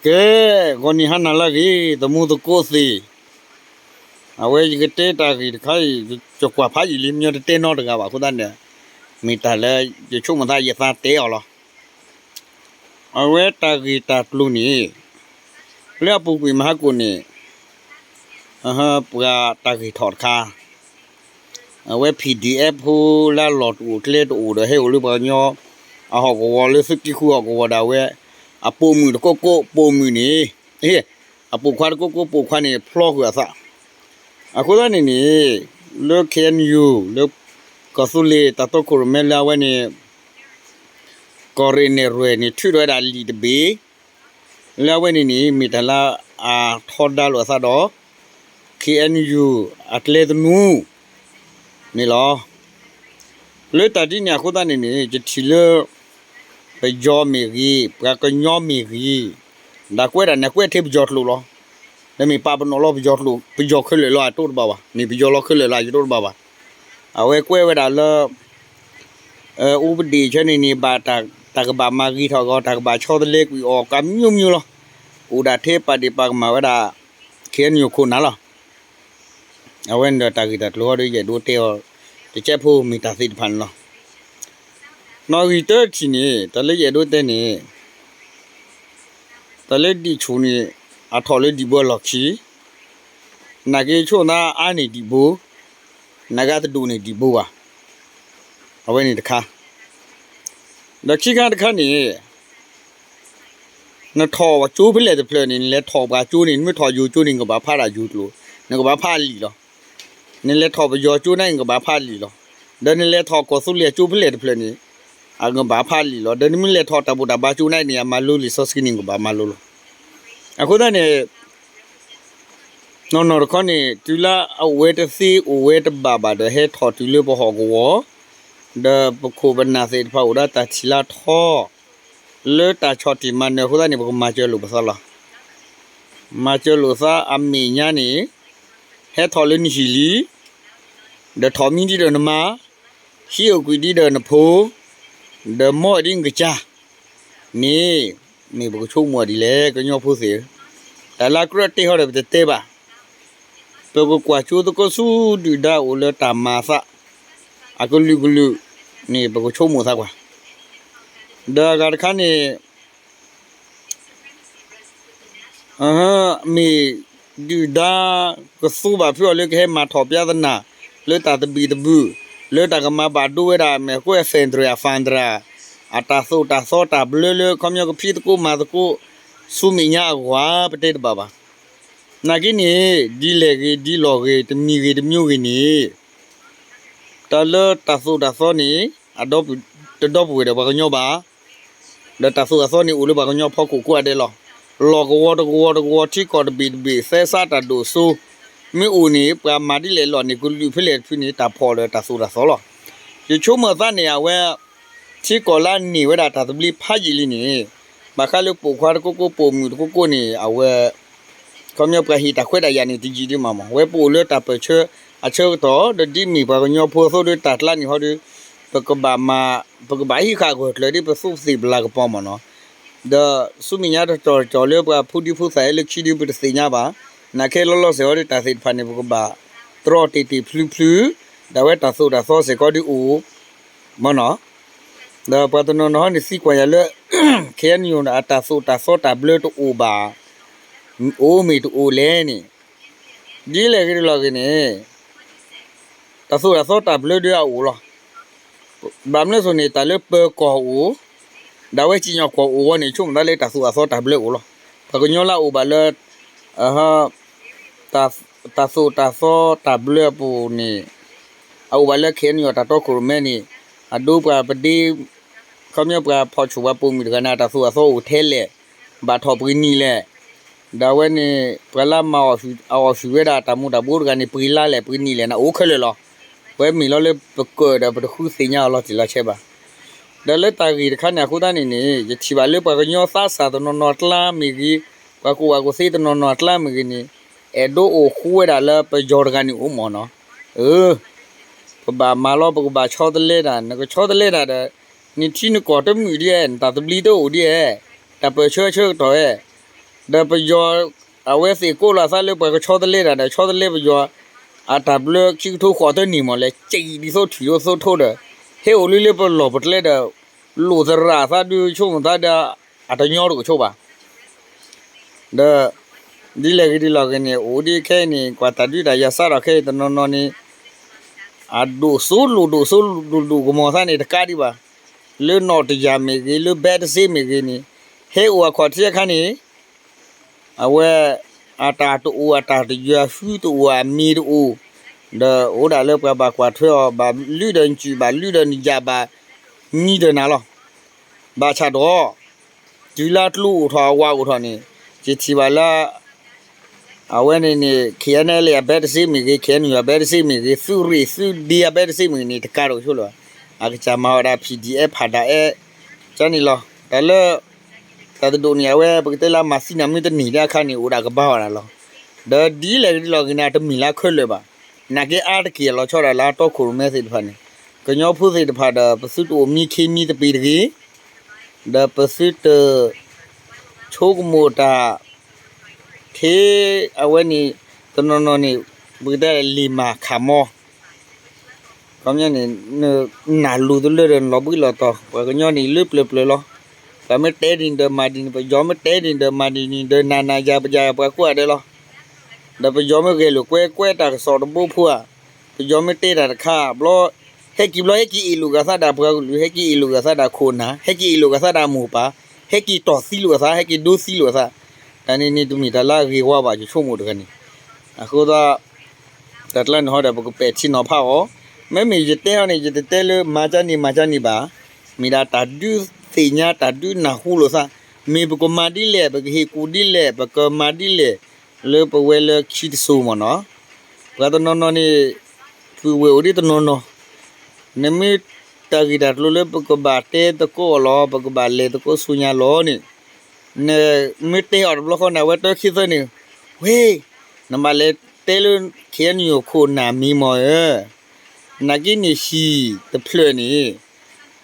ကဲ, ဂီၤနံၤဟါနၤလၢအဂ့ၤ သမူသကိးသ့ၣ်, အဝဲယကတဲတၢ်ဂ့ၢ်တခါအံၤ ယကွၢ်ဖးယံာ်လံ မညီတတဲနီတဂၤဘၣ်အဃိသတးန့ၣ်, မ့ၢ်တၢ်လၢယဆိကမိၣ်သးယသးတဲအီၤလီၤ. အဝဲတၢ်ဂ့ၢ်တၢ်ကျိၤန့ၣ် လၢအပူၤကွံာ်မဟါကိၣ်န့ၣ် ပှၤတၢ်ဂ့ၢ်ထီၣ်တခါ အဝဲ PDF ဖိလၢအလီၢ်တအိၣ်ကျဲတအိၣ်ဒီး ဟဲအိၣ်လၢပှၤကညီအဟီၣ်ကဝီၤ လၢသုးက့ဃုဟီၣ်ကဝီၤဒီး အဝဲ အပိာ်မုၣ်တကိးကိးပိာ်မုၣ်န့ၣ်, အပိာ်ခွါတကိးကိးပိာ်ခွါန့ၣ် ဖျီဃုာ်အသး. အဃိသတးန့ၣ်န့ၣ် လၢ KNU လၢ ကီၢ်သူလ့ၤတၢ်တီခိၣ်ရိၣ်မဲလၢအဝဲန့ၣ် ကီၢ်ရ့ၣ်နဲၣ်ရွဲၣ်န့ၣ် ထုးထီၣ်ဝဲဒၣ်လံာ်တဘ့ၣ် လၢအဝဲန့ၣ်န့ၣ် မ့ၢ်တၢ်လၢအထီဒါလိာ်အသးဒီး KNU အကျဲသနူန့ၣ်လီၤ. လၢတၢ်ဒ်န့ၣ်အဃိသတးန့ၣ်န့ၣ် ယထံၣ်လၢ ပယီၤမ့ၢ်ဂ့ၤ, ပှၤကညီမ့ၢ်ဂ့ၤ, ဒၣ်ကွဲးဒၣ်န့ၣ် ကွဲးထဲပယီၤကျိာ်လီၤ. ဒီးမ့ၢ်ပာ်ပနီၣ်လီၤပယီၤကျိာ်, ပယီၤခဲလၢာ်လီၤ ယတိၢ်တဘၣ်ဘၣ်, မ့ၢ်ပယီၤလီၤခဲလၢာ်လီၤ ယတိၢ်တဘၣ်ဘၣ်. အဝဲကွဲးဝဲဒၣ်လၢ အူပဒ့ၣ်ဆၢန့ၣ်န့ၣ် ဘၣ်တၢ်ကဘၣ်မၤဂ့ၤထီၣ်အဂီၢ် တၢ်ကဘၣ်ဆီတလဲကွံာ်အီၤ ကမျိုးမျိုးလီၤ. အိၣ်ဒၣ်ထဲပာ်ဒ့ၣ်ပာ်ကမၣ်ဝဲဒၣ် KNU ခိၣ်နၢ်လီၤ. အဝဲန့ၣ်ဒီးတၢ်ဂ့ၢ်တၢ်ကျိၤဟီဒီး ယအဲၣ်ဒိးတဲအီၤ တကဲးဖိမ့ၢ်တၢ်သ့ၣ်တဖၣ်န့ၣ်လီၤ. နီၣ်ဂံၢ်တၢတထံၣ်န့ၣ် တၢ်လၢယအဲၣ်ဒိးတဲန့ၣ် တၢ်လၢဒံၣ်ဆူၣ်န့ၣ် အထီၣ်လၢဒံၣ်ဘိအလီၢ်ခံ, နာ်က့ဆိကမိၣ်သးအါန့ၢ်ဒံၣ်ဘိ, နာ်က့တဒိၣ်န့ၢ်ဒံၣ်ဘိဘၣ်. အဝဲန့ၣ်တခါ, ဒီးခံခါတခါန့ၣ် နထီၣ်ကၠိဖဲလဲၣ်တဖျၢၣ်န့ၣ် နလဲၤထီၣ်ပှၤကၠိန့ၣ် နမ့ၢ်ထီၣ်ယိၤကၠိန့ၣ် နကဘၣ်ဖးဒၣ်ယိၤကျိာ်, နကဘၣ်ဖးလံာ်လီၤ. နလဲၤထီၣ်ပယီၤကၠိန့ၣ် နကဘၣ်ဖးလံာ်လီၤ. ဒီးနလဲၤထီၣ်ကီၢ်သူလ့ၤကၠိဖဲလဲၣ်တဖျၢၣ်န့ၣ် အကဘၣ်ဖးလံာ်လီၤ. ဒီးနမ့ၢ်လဲၤထီၣ်တၢ်ဘူၣ်တၢ်ဘါကၠိန့ၣ်န့ၣ် အမၤလိလံာ်စီဆှံန့ၣ် နကဘၣ်မၤလိလီၤ. အဃိသတးန့ၣ် နီၢ်နီၢ်တခီန့ၣ် တုၤလၢအအိၣ်ဝဲတသ့အိၣ်ဝဲတဘၣ်ဘၣ်ဒီး ဟဲထီၣ်တုၤလၢပဟီၣ်ကဝီၤ, ဒီးပခိၣ်ပနၢ်သ့ၣ်တဖၣ်အိၣ်ဒီးတၢ်ထံၣ်လၢထီ လၢတၢ်ဆီၣ်တံၢ်မၤနၢၤအဃိသတးန့ၣ် ပကမၤစၢၤလိာ်ပသးလီၤ. မၤစၢၤလိာ်သးအမဲာ်ညါန့ၣ် ဟဲထီၣ်လၢနဟံၣ်လံ, ဒီးထီၣ်မံဒ်ဒီးနမါ, ဟံးအိၣ်ကွံာ်ဒ်ဒီးနဖိ, ဒီးမီၢ်ဒ်နကစၢ် န့ၣ် မ့ၢ်ပကဆိကမိၣ်ဒ်လဲၣ် ကညီဖိသ့ၣ်ဧၢ. တၢ်လၢအကြၢးတ့ၢ်ဟီဒီးပတတဲဘၣ်. ပကကွၢ်ကၠိသကိးဆူဒုၣ်ဒါအိၣ်လၢတၢ်မၤအသး အကလုာ်ကလုာ်န့ၣ် ပကဆိကမိၣ်သးကွၢ်. ဒီးအဂၤတခါန့ၣ် မ့ၢ်ဒုၣ်ဒါကသူဘၣ်ဖုးအီၤလၢ ကဟဲမၤထီၣ်ပြဿနာ လၢတၢ်သဘံၣ်သဘုၣ် လၢတၢ်ကမၤဘၣ်ဒိဝဲဒၣ် မ့ၢ်ကွဲး federal အ federal အတၢ်သိၣ်တၢ်သီတၢ်ဘျၢလၢ ခီပညီကဖံးသကိးမၤသကိး ဆူမဲာ်ညါအဂီၢ်ဧါ ပတဲတဘၣ်ဘၣ်. နာ်က့န့ၣ် ဒ်လဲၣ်ဂ့ၤ ဒ်လဲၣ်ဂ့ၤ တမံၤဂ့ၤတမျိုးဂ့ၤန့ၣ် တၢ်လၢတၢ်သိၣ်တၢ်သီန့ၣ် အဒီပုၢ်တဒီပုၢ်ဝဲၢ်ဒီးပှၤကညီဘၣ်. ဒီးတၢ်သိၣ်တၢ်သီန့ၣ် အိၣ်လၢပှၤကညီဖီခိၣ်ကိးဂၤဒဲးလီၤ. လီၢ်ကဝီၤတကဝီၤတကဝီၤ ထံကီၢ်တဘ့ၣ်တဘ့ၣ် သဲစးတၢ်ဒိၣ်စိ မ့ၢ်အိၣ်န့ၣ် ပှၤမၤဒ်လဲၣ်လီၤန့ၣ် ကလုာ်ဖဲလဲၣ်တဖုန့ၣ် တၢ်ဖီၣ်ဒီးတၢ်သိၣ်တၢ်သီလီၤ. ယဆိကမိၣ်သးန့ၣ် အဝဲ ထံကီၢ်လၢအန့ၢ်ဝဲဒၣ်တၢ်သဘျ့ဖးယံာ်လံန့ၣ် ဘၣ်ဃးလၢပိာ်ခွါတကိးကိး ပိာ်မုၣ်တကိးကိးန့ၣ် အဝဲ ခီပညီပှၤဟ့ၣ်တၢ်ခွဲးတၢ်ယာ်န့ၣ် တယံာ်ဒံးမးမး ဝဲပအိၣ်လၢတၢ်ပၢၢ်ဆၢအဆၢကတီၢ် ဒီးဒ်မ့ၢ်ပှၤကညီဖိအသိးဒီးတၢ်ကျါန့ၣ်ဟီဒီး ပကဘၣ်မၤ ပကဘၣ်ဟံးဃာ်ဂၢၢ်ကျၢၤဒ်ပသူးပသ့ၣ်ပလၤကပီၤမးနီၤ. ဒီးဆူမဲာ်ညါတတီၤတတီၤလၢပှၤဖိဒံဖိသၣ်အံၤလၢခံဒုးပတသ့ၣ်ညါဘၣ်. နာ်က့လီၤလီၤဆဲးဟီဒီးတၢ်သ့ၣ်တဖၣ်န့ၣ် ပကဘၣ်တြီတ့ၢ်တ့ၢ်ဖျုးဖျုး ဒၣ်ဝဲတၢ်သိၣ်တၢ်သီစ့ၢ်ကီးဒုးအိၣ် မးနီၤ. ဒီးပှၤတနီၤနီၤဟီန့ၣ်သံကွၢ်ယၤလၢ KNU န့ၣ် အတၢ်သိၣ်တၢ်သီတၢ်ဘျၢတအိၣ်ဘၣ်, အိၣ်မ့ၢ်တအိၣ်လဲၣ်န့ၣ် ဒ်လဲၣ်ဂ့ၤတလီၢ်ဂ့ၤန့ၣ် တၢ်သိၣ်တၢ်သီတၢ်ဘျၢဒုးအအိၣ်လီၤ. ဘၣ်မနုၤအဃိန့ၣ် တၢ်လၢပၢၤကီၢ်အိၣ်, ဒၣ်ဝဲစံၣ်ညီၣ်ကွီၢ်အိၣ်ဝဲန့ၣ် ဆိကမိၣ်သးလၢတၢ်သိၣ်တၢ်သီတၢ်ဘျၢအိၣ်လီၤ. ပှၤကညီလၢအအိၣ်ဘၣ်လၢ တၢ်သိၣ်တၢ်သီတၢ်ဘျၢအပူၤန့ၣ် အအိၣ်ဘၣ်လၢ KNU တၢ်တီခိၣ်ရိၣ်မဲန့ၣ် အဒိပှၤပဒ့ ခီပညီပှၤဖီၣ်ဆူၣ်ပှၤပိာ်မုၣ်တဂၤန့ၣ် အတၢ်သိၣ်အသီအိၣ်ထဲလဲၣ်, ဘၣ်ထီၣ်ပှ့ၤနံၤလဲၣ်, ဒီးအဝဲန့ၣ် ပှၤလၢမၤအီၣ်ဆူၣ်ဝဲဒၣ်တၢ်မူၤတၢ်ဘှီးတဂၤန့ၣ် ပှ့ၤလါလဲၣ် ပှ့ၤနံၤလဲၣ်န့ၣ် အိၣ်ခဲလၢာ်လီၤ. ပဝဲမ့ၢ်လီၤလၢပကၢၣ်ဒီးပတဃုသ့ၣ်ညါအီၤလီၤတံၢ်လီၤဆဲးဘၣ်. ဒီးလၢတၢ်ဂ့ၢ်တခါန့ၣ်အဃိသတးန့ၣ်န့ၣ် ယထံၣ်ဘၣ်လၢပှၤကညီသးစၢ်တနီၤနီၤအကျါမ့ၢ်ဂ့ၤ, ပှၤကူၣ်ဘၣ်ကူၣ်သ့တနီၤနီၤအကျါမ့ၢ်ဂ့ၤန့ၣ် အဲၣ်ဒိးအိၣ်ဃူဝဲဒၣ်လၢပယီၤတဂၤန့ၣ်အိၣ်မးနီၤ. ပဘၣ်မၤလီၤ ပကဘၣ်ဆီတလဲတၢ်, နကဆီတလဲတၢ်ဒီး နထံနကီၢ်တမုာ်ဒ်ဧါ, နတၢ်သဘျ့တအိၣ်ဒ်ဧါ, တၢ်ပၢၢ်ဆၢဆၢကတီၢ်ဧါ, ဒီးပယီၤ အဝဲသ့ၣ်ကိးလီၤအသးလၢပှၤကဆီတလဲတၢ်ဒီး ဆီတလဲပယီၤ အတၢ်ဘျၢခံကထိဃိးသၢနံၣ်မး လဲၤစံးဒ်သိးထံၣ်ဒ်သိးထိဒီး ဟဲအိၣ်လံလၢပလီၢ်ပကျဲဒီး လိၣ်သရၣ်အသးဒုးဆိကမိၣ်သးဒီး အတညီတကဆိးဘၣ်. ဒီး ဒ်လဲၣ်ဂ့ၤဒ်လဲၣ်ဂ့ၤန့ၣ် အိၣ်ဒ်ခဲအံၤန့ၣ် ကွၢ်တၢ်ဒုးတၢ်ယၤစးထီၣ်ခဲအံၤတနီၤနီၤန့ၣ် အဒိၣ်စိလိၣ်ဒိၣ်စိလိၣ်ဒိၣ်ကမီၤသးန့ၣ်တကးဒံးဘၣ်. လၢနီၣ်တယၢ်မ့ၢ်ဂ့ၤ လၢဘဲတစ့မ့ၢ်ဂ့ၤန့ၣ် ဟဲအိၣ်အခီၣ်ထံးအခါန့ၣ် အဝဲ အတၢ်တအိၣ်အတၢ်တယၢၤ အဟုတအိၣ်အမ့ၤတအိၣ်, ဒီးအိၣ်ဒၣ်လၢပှၤဘၣ်ကွၢ်ထွဲအီၤ ဘၣ်လုၢ်ဒီးနစုၣ် ဘၣ်လုၢ်ဒီးနယၣ် ဘၣ်နံၤဒီးနၤလီၤ. ဘၣ်ဆၣ်ဒီး တုၤလၢကျိအိၣ်ထီၣ်အဝးအိၣ်ထီၣ်န့ၣ် ယထံၣ်ဘၣ်လၢ အဝဲန့ၣ်န့ၣ် ခ့ၣ်အဲၣ်နဲၣ်လ့ၣ် အဘဲတစ့မ့ၢ်ဂ့ၤ ခ့ၣ်အဲၣ်ယူၣ် အဘဲတစ့မ့ၢ်ဂ့ၤ သုးရ့ၣ်သုးဒ့အဘဲတစ့မ့ၢ်ဂ့ၤန့ၣ် တကးတကဆိးလၢၤဘၣ်. အကစၢ်မၤဝဲဒၣ် ဖံၣ်ဒံၣ်အဲၣ် ဖးဒၣ်အဲၣ် ကန့ၣ်လီၤ. တၢ်လၢ တၢ်တဒိၣ်န့ၣ် အဝဲပကတဲလၢမၤသံနၤမ့ၢ်တန့ၢ်ဒၣ်အခါန့ၣ် အိၣ်ဒၣ်ကဘၣ်ဝဲဒၣ်လီၤ. ဒီးဒ်လဲၣ်ဂ့ၤဒ်လဲၣ်ဂ့ၤန့ၣ် တမ့ၢ်လၢခဲလၢာ်ဘၣ်. နာ်က့အါတက့ၢ်အလီၤဆီဒၣ်လၢအတီခိၣ်ရိၣ်မဲသ့ၣ်တဖၣ်န့ၣ် ကညီဖိသ့ၣ်တဖၣ်ဒီး ပသုတအိၣ်မံခ့မံသပ့ၤတဂ့ၤ, ဒီးပသုတ ဆိကမိၣ်တၢ် ခ့ အဝဲန့ၣ် တနီၤနီၤန့ၣ် ပကတဲလံာ်မၤခးမီ ခီပညီန့ၣ် နနၢ်လိၤတလၢဒီးနလီၤဘှံးလီၤတီၤ ပှၤကညီန့ၣ်လၢပျၢၤပျၢၤလီၤ. ပှၤမ့ၢ်တဲဒ်န့ၣ်ဒီးမၤဒ်န့ၣ် ပယီၤမ့ၢ်တဲဒ်န့ၣ်ဒီးမၤဒ်န့ၣ် ဒီးနၤနၤယၤပယၤ ပှၤကိးဂၤဒဲးလီၤ. ဒီးပယီၤမ့ၢ်ဂဲၤလိာ်ကွဲကွဲတၢ်ကစီၣ်တဘိဖိဧါ, ပယီၤမ့ၢ်တဲတၢ်တခါ ဘျီ ဟဲက့ၤဘျီ ဟဲက့ၤအ့ၣ်လိာ်ဂၤသးဒၣ်ပှၤကလုာ် ဟဲက့ၤအ့ၣ်လိာ်ဂၤသးဒၣ်ခိၣ်နၢ် ဟဲက့ၤအ့ၣ်လိာ်ဂၤသးဒၣ်မိၢ်ပၢ် ဟဲက့ၤတီၢ်သံလိာ်အသး ဟဲက့ၤဒိသံလိာ်အသး, တၢ်န့ၣ်န့ၣ်တမ့ၢ်တၢ်လၢအဂ့ၤဝါဘၣ် ယဆိကမိၣ်တဂၤန့ၣ်. အဃိသတး တၢ်ကျါန့ၣ်ဟီဒီး ပကပဲာ်ထံနီၤဖးအီၤ, မ့မ့ၢ်ယတဲအီၤန့ၣ် ယတတဲလၢမၤကၢန့ၣ်မၤကၢန့ၣ်ဘၣ်, မ့ၢ်ဒၣ်တၢ်ဒုးသ့ၣ်ညါ တၢ်ဒုးနၢ်ဟူလိာ်သး, မ့ၢ်ပကမၤဒ်လဲၣ် ပကဟ့ၣ်ကူၣ်ဒ်လဲၣ် ပကမၤဒ်လဲၣ်, လၢပဝဲလၢခံတစိၤမ့ၢ်နီၤ, ပှၤတနီၤနီၤန့ၣ် ပုၢ်ဝဲၢ်အိၣ်ဒ်တနီၤနီၤ နမ့ၢ်တၢ်ဂ့ၢ်တၢ်ကျိၤလၢပကဘၣ်တဲသကိးအီၤလီၤ ပကဘၣ်လဲၤသကိးဆူညါလီၤန့ၣ်, နမ့ၢ်တဲအီၤတဘျီဃီန့ၣ် အဝဲတၢ်ခံသၢန့ၣ်, ဝ့ၢ်, နဘၣ်လဲၤတဲလၢ ခ့ၣ်အဲၣ်ယူၣ် ခိၣ်နၢ်မံၤမီၤဧၢ, နာ်က့န့ၣ်ဟံၣ်တဖျၢၣ်န့ၣ်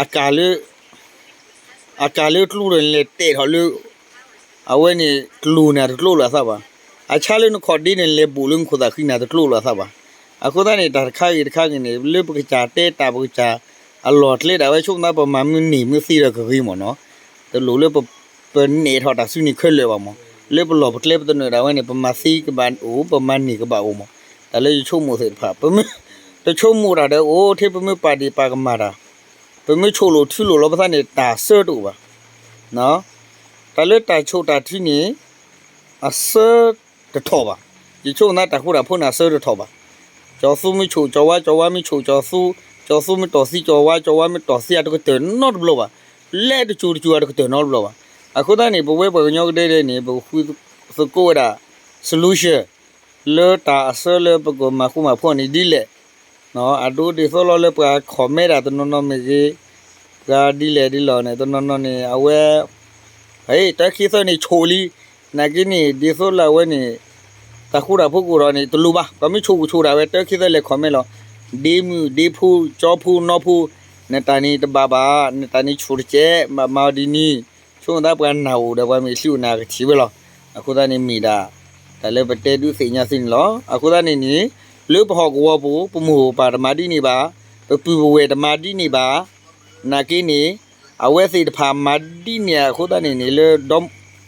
အကၤလၢ အကၤလၢကျိဒီးနလဲၤတဲာ်ထီၣ်လၢ အဝဲန့ၣ်ကျိန့ၣ်တကျိလိာ်အသးဘၣ်. အဆါလၢနခီၣ်ဒ့န့ၣ် နလဲၤဘူးလၢနခိၣ်သၣ်ဃံန့ၣ်တကျိလိာ်အသးဘၣ်. အဃိသတးန့ၣ် တၢ်တခါဂ့ၤတခါဂ့ၤန့ၣ် လၢပကစၢ်တဲတၢ်ပကစၢ်အလီၢ်ကျဲဒၣ်ဝဲ ဆိကမိၣ်သးပမၤမ့ၢ်န့ၢ်မ့ၢ်သ့ဒီးကဂ့ၤမ့ၢ်နီၤ, တလိၣ်လၢပ ပနဲၣ်ထီၣ်တၢ်စုန့ၣ်ခဲလၢာ်ဘၣ်မး, လၢပလီၢ်ပကျဲပတနၢၤဒၣ်ဝဲန့ၣ် ပမၤသ့ကဘၣ်အိၣ် ပမၤန့ၢ်ကဘၣ်အိၣ်မး, တၢ်လၢယဆိကမိၣ်သ့ၣ်တဖၣ် ပမ့ၢ်တဆိကမိၣ်တၢ်ဒီးအိၣ်ထဲပမ့ၢ်ပာ်ဒ့ၣ်ပာ်ကမၣ်တၢ်, ပမ့ၢ်ဆိၣ်လိာ်ထုလိာ်လီၤပသးန့ၣ် တၢ်ဆၢတအိၣ်ဘၣ်. တၢ်လၢတၢ်ဆိၣ်တၢ်ထုန့ၣ် အဆၢတထီၣ်ဘၣ်. ယဆိကမိၣ်သးတၢ်ဃူတၢ်ဖိးန့ၣ်အဆၢတထီၣ်ဘၣ်. ကၠီၤသူမ့ၢ်ဆိၣ်ကၠီၤဝါ ကၠီၤဝါမ့ၢ်ဆိၣ်ကၠီၤသူ, ကၠီၤသူမ့ၢ်တီၢ်သံကၠီၤဝါ ကၠီၤဝါမ့ၢ်တီၢ်သံအတကတၢၢ်နီတဘျီဘၣ်. လဲၤတစိၤတစိၤအတကတၢၢ်နီတဘျီဘၣ်. အဃိသတးန့ၣ် ပဝဲပှၤကညီကဒဲဒဲန့ၣ် ပကဃုသကိးဝဲဒၣ် solution လၢတၢ်အဆၢလၢပကမၤဃူမၤဖိးန့ၣ်ဒ်လဲၣ် အဒိဒ်သိးလီၤလၢပှၤ comment ဒၣ်တနီၤနီၤမ့ၢ်ဂ့ၤ, ပှၤဒ်လဲၣ်ဒ်လဲၣ်န့ၣ် တနီၤနီၤန့ၣ် အဝဲ တၢ်ခံသၢန့ၣ်ဆိၣ်လံ, နာ်က့န့ၣ် ဒ်သိးလၢအဝဲန့ၣ် တၢ်ဃူတၢ်ဖိးကအိၣ်ထီၣ်န့ၣ် တလိၣ်ဘၣ်, ပှၤမ့ၢ်ဆိၣ်ကဆိၣ်ဒၣ်ဝဲ တၢ်ခံသၢလဲၤ comment လီၤ. ဒ့မုၣ်ဒ့ဖိ ကၠီဖိနီဖိ, နတၢ်န့ၣ်တဘၣ်ဘၣ်, နတၢ်န့ၣ်ဆိၣ်တကဲး ဘၣ်မၤအီၤဒ်န့ၣ်, ဆိကမိၣ်သးပှၤနၢ်အိၣ်ဒီးပှၤမ့ၢ်ချံအိၣ်န့ၣ် အကထံၣ်ဝဲလီၤ. အဃိသတးန့ၣ်မ့ၢ်ဒၣ် တၢ်လၢပတဲဒုးသ့ၣ်ညါသုန့ၣ်လီၤ. အဃိသတးန့ၣ်န့ၣ် လၢပဟီၣ်ကဝီၤပူၤ ပမိၢ်ပပၢ်တမၤဒ်န့ၣ်ဘၣ်, ပပုၢ်ပဝဲၢ်တမၤဒ်န့ၣ်ဘၣ်, နာ်က့န့ၣ် အဝဲသ့ၣ်တဖၣ်မၤဒ်န့ၣ်အဃိသတးန့ၣ်န့ၣ် လၢဒီ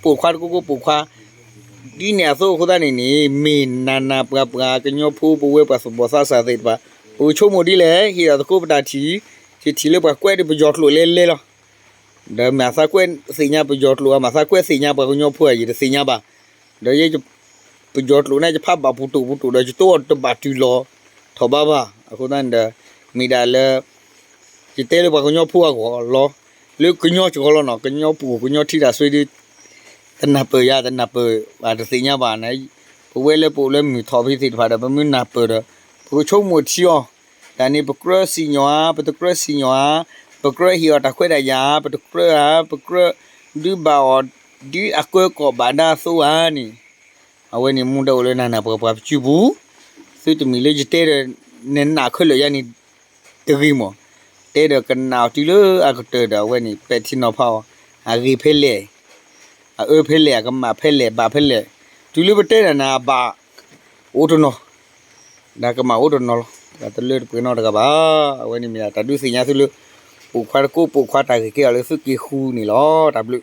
ပိာ်ခွါတကိးကိးပိာ်ခွါ ဒ်န့ၣ်အသိးအဃိသတးန့ၣ်န့ၣ် မ့ၢ်နၤနၤပှၤပှၤကညီဖိပဝဲပှၤသူၣ်ဘီၣ်သးစၢ်သ့ၣ်တဖၣ် ပကဆိကမိၣ်ဒ်လဲၣ် ဟ့ၣ်အီၤသကိးပတၢ်ထံၣ်, ယထံၣ်လၢပှၤကွဲးဒ်ပယီၤကျိာ်လဲၤလဲၤလီၤ. ဒီးမ့ၢ်အသးကွဲးသ့ၣ်ညါပယီၤကျိာ်ဧါ မ့ၢ်သးကွဲးသ့ၣ်ညါပှၤကညီဖိဧါ ယတသ့ၣ်ညါဘၣ်. ဒီးယဲ ပယီၤကျိာ်န့ၣ် ယဖးဘၣ်ပူၤတိၢ်ပူၤတိၢ်ဒီး ယတအိၣ်တဘၣ်တုၤလီၤထီၣ်ဘးဘၣ်. အဃိသတးန့ၣ်ဒီး မ့ၢ်ဒၣ်လၢ ယတဲလၢပှၤကညီဖိအဂီၢ်လီၤ. လၢကညီစ့ၢ်ကီးလီၤနီၤ, ကညီပူၤကညီထံတၢ်စွဲဒီး တနၢ်ပၢၢ်ယၤ တနၢ်ပၢၢ်ဘၣ်တသ့ၣ်ညါဘၣ်န့ၣ်, ပဝဲလၢပအိၣ်လၢမုၢ်ထီၣ်ဖဲသ့ၣ်တဖၣ်ဒီး ပမ့ၢ်နၢ်ပၢၢ်ဒီး ပကဆိကမိၣ်ထံအီၤ, တၢ်န့ၣ် ပကြၢးစံၣ်ညီၣ်ဧါ ပတကြၢးစံၣ်ညီၣ်ဧါ, ပကြၢးဟ့ၣ်အီၤတၢ်ခွဲးတၢ်ယာ်ဧါ, ပတကြၢးဧါ, ပကြၢးဒုးဘၣ်အီၤ ဒ်အကၢကီၢ်ဘၣ်ဒါအသိးဧါန့ၣ်, အဝဲန့ၣ်မူဒါအိၣ်လၢနၤနၤပှၤပှၤပစုပူၤ, သုတမ့ၢ်လၢယတဲဒီး နနာ်ခဲလၢာ်ယၤန့ၣ် တဂ့ၤမး, တဲဒီးကနာ်အီၤတုၤလၢအကတၢၢ်ဒီး အဝဲန့ၣ် ပဲာ်ထံနီၤဖးအီၤ, အဂ့ၤဖဲလဲၣ်. အအၢဖဲလဲၣ် အကမၣ်ဖဲလဲၣ် ဘၣ်ဖဲလဲၣ်, တုၤလၢပတဲနၤန့ၣ် အဘၣ်အိၣ်တနီၤ, ဒီးကမၣ်အိၣ်တနီၤလီၤ. တၢ်တလၢတပှဲၤနီတဂၤဘၣ်. အဝဲန့ၣ်မ့ၢ်ဒၣ်တၢ်ဒုးသ့ၣ်ညါသုလၢ ပိာ်ခွါတကိးပိာ်ခွါတၢ်ဂ့ၢ်ကဲအီၤလၢသုးက့ဃုန့ၣ်လီၤ. တၢ်ဘျုး